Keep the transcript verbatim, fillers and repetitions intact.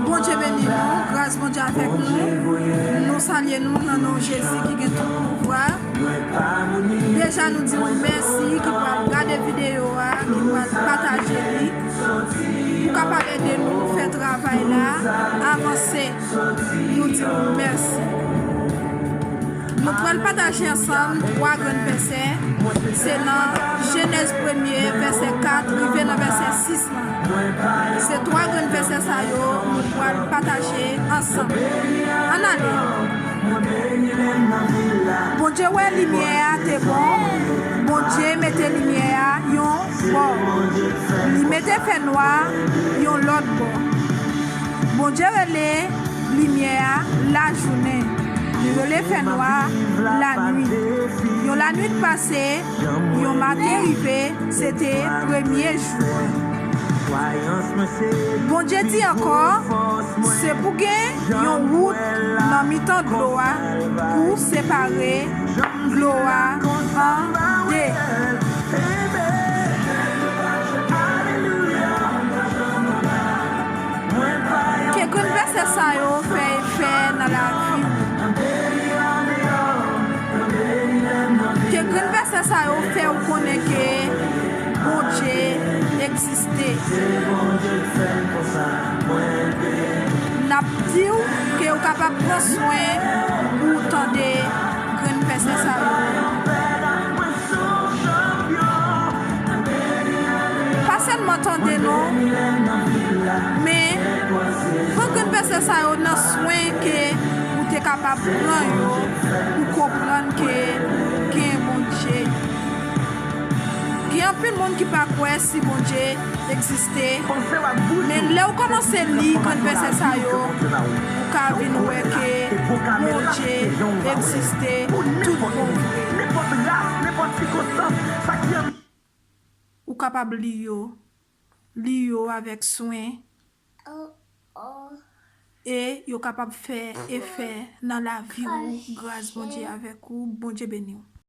Bondye beni nou, gras Bondye avèk nou. Nou salye nou nan non Jezi ki gen tout pouvwa. Deja nou di w mèsi ki pral gade videyo a, ki pral pataje li. Ou kapab ede nou fè travay la avanse. Nou di w mèsi. Nou pral pataje ansanm twa grenn vèsè. Se nan Jenèz premye, vèsè kat, rive nan vèsè sis la. Se twa grenn vèsè sa yo nou pral pataje ansanm. Ann ale. Bondye wè limyè a te bon. Bondye mete limyè a yon bò. Li mete fènwa yon lòt bò. Bondye rele limyè a lajounen. Li rele fènwa a lannuit. Yon lannuit pase, yon maten rive, se te premye jou an. Bondye di ankò, se pou gen yon wout nan mitan dlo a pou separe dlo a an de. Ke grenn vèsè sa yo fè efè nan lavi w. Ke grenn vèsè sa yo fè w konnen ke Bondye egziste. N ap di w ke w kapab pran swen pou w tande grenn vèsè sa yo. Pa sèlman tande non, men pran grenn vèsè sa yo nan swen ke ou te kapab pran yo pou konprann ke gen Bondye. Gen anpil moun ki pa kwè si Bondye egziste, men lè w kòmanse li grenn vèsè sa yo, ou ka vin wè ke Bondye egziste tout bon vre. Ou kapab li yo, li yo avèk swen, e yo kapab fè efè nan lavi w. Gras Bondye avèk ou. Bondye beni w.